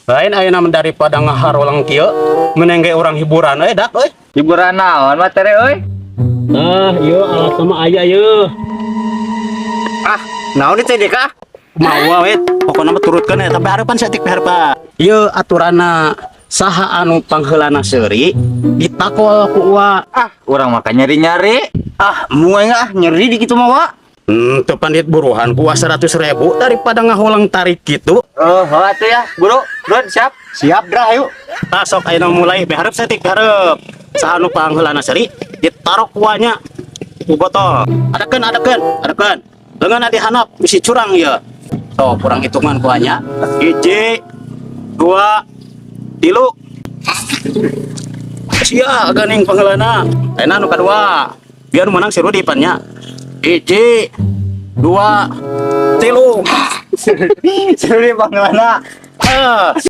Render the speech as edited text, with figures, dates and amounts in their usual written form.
Lain ayeuna mah, daripada ngaharolang kieu, mending ge urang hiburan euy, dak euy. Hiburan naon mah tere euy? Tah, ieu alat sama aya ieu. Ah, naon itu dek ah? Mau we, pokokna mah turutkeun ya, tapi harapan saeutik hareupan. Ieu aturanna, saha anu pangheulana seuri ditakol ku Uwa. Ah, urang mah nyeri-nyeri. Ah, muai ah nyeri di kitu mah, Wa. Teu pandit buruhan ku 100 ribu daripada ngaholang tarik gitu. Oh, oh atuh ya, buru. Run, siap. Siap, Dra, ayo. Tah, sok ayeuna mulai, behareup saeutik, behareup. Saha anu pangheulana seuri ditarok ku nya ku botol. Adekeun, adekeun, adekeun. Leungeunna dihandap bisi curang ieu. Sok kurang hitungan ku nya. Hiji, dua, tilu. Sia geuning pangheulana. Ayeuna anu kadua. Biar nu menang si Rudi pan nya. Hiji, dua, tilu. Seuri pangheulana. Eh.